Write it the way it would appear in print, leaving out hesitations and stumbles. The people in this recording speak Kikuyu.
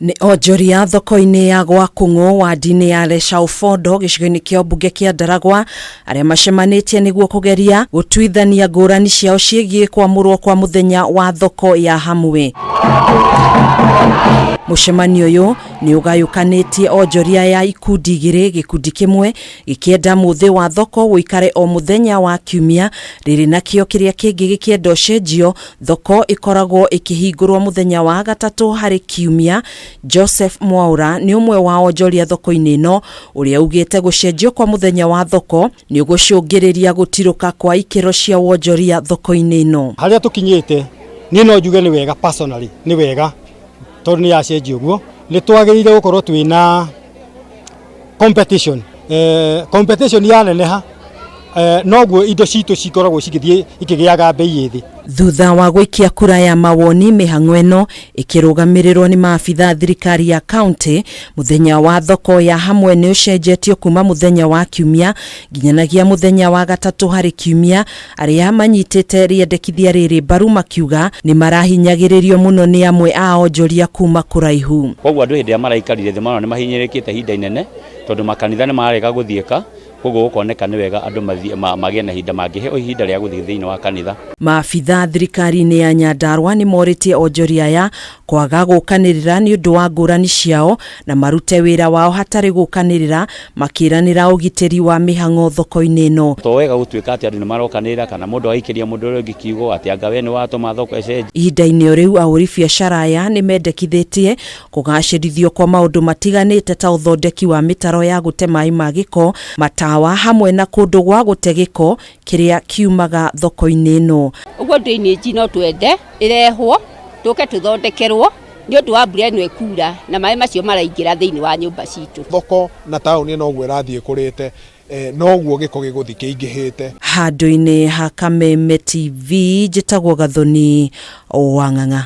Nĩ onjoria thoko-inĩ ya Gwakũng'ũ wadi-inĩ ya Leshaufondo gĩcigo-inĩ kĩa ũmbunge kĩa Ndaragwa arĩa macemanĩtie nĩguo kũgeria gũtuithania ngũrani ciao ciĩgiĩ kwamũrwo kwa mũthenya wa thoko ya hamwe. Mũcemanio ũyũ nĩ ũgayũkanĩtie onjoria ya ikundi igĩrĩ, gĩkundi kĩmwe gĩkĩenda mũthĩ wa thoko ũikare o mũthenya wa kiumia rĩrĩ nakĩo kĩrĩa kĩngĩ gĩkĩenda ũcenjio thoko ĩkoragwo ĩkĩhingũrwo mũthenya wa gatatũ harĩ kiumia. Joseph Mwaura nĩ ũmwe wa onjoria thoko-inĩ ĩno ũrĩa ugĩte gũcenjio kwa mũthenya wa thoko nĩ ũgũcũngĩrĩria gũtirũka kwa ikĩro cia wonjoria thoko-inĩ ĩno. Harĩa tũkinyĩte niĩ no njuge nĩ wega, personally nĩ wega tondũ nĩ yacenjia ũguo, nĩ twagĩrĩire gũkorwo twĩna competition. Competition yaneneha noguo indo citũ cikoragwo cigĩthiĩ ikĩgĩaga mbei ĩ thĩ. Thutha wa gũikia kura ya mawoni mĩhang'o ĩno ĩkĩrũgamĩrĩrwo nĩ maabitha a thirikari ya kaunti, mũthenya wa thoko ya hamwe nĩ ũcenjetio kuma mũthenya wa kiumia nginyanagia mũthenya wa gatatũ harĩ kiumia. Arĩa manyitĩte rĩendekithia rĩrĩ mbaru makiuga nĩ marahinyagĩrĩrio mũno nĩ amwe a onjoria kuma kũraihu. Koguo andũ hĩndĩ ĩrĩa maraikarire thĩ marona nĩ mahinyĩrĩrĩkĩte ihinda inene tondũ makanitha nĩ mararega gũthiĩka, koguo gũkoneka nĩ wega andũ magĩe na ihinda mangĩheo ihinda rĩa gũthiĩ thĩinĩ wa kanitha. Maabitha thirikari-inĩ ya Nyandarua nĩ morĩtie onjoria aya kwaga gũkanĩrĩra nĩ ũndũ wa ngũrani ciao na marute wĩra wao hatarĩ gũkanĩrĩra, makĩranĩra ũgitĩri wa mĩhang'o thoko-inĩ ĩno. To wega gũtuĩka atĩ andũ nĩ marokanĩrĩra kana mũndũ agaikĩria mũndũ ũrĩa ũngĩ kiugo atĩ anga we nĩ watũma thoko ĩcenjie. Ihinda-inĩ o rĩu ahũri biacara aya nĩ mendekithĩtie kũgacĩrithio kwa maũndũ matiganĩte ta ũthondeki wa mĩtaro ya gũte maĩ ma gĩko, matawa hamwe na kũndũ gwa gũte gĩko kĩrĩa kiumaga thoko-inĩ ĩno. Ũguo drainage no twende ĩrehwo tũke tũthondekerwo nĩ ũndũ wa mbura ĩno ĩkura na maĩ macio maraingĩra thĩinĩ wa nyũmba citũ. Thoko na taũni noguo ĩrathiĩ ĩkũrĩte, noguo gĩko gĩgũthiĩ kĩingĩhĩte. Handũ-inĩ ha Kameme TV, njĩtagwo Gathoni Wang'ang'a.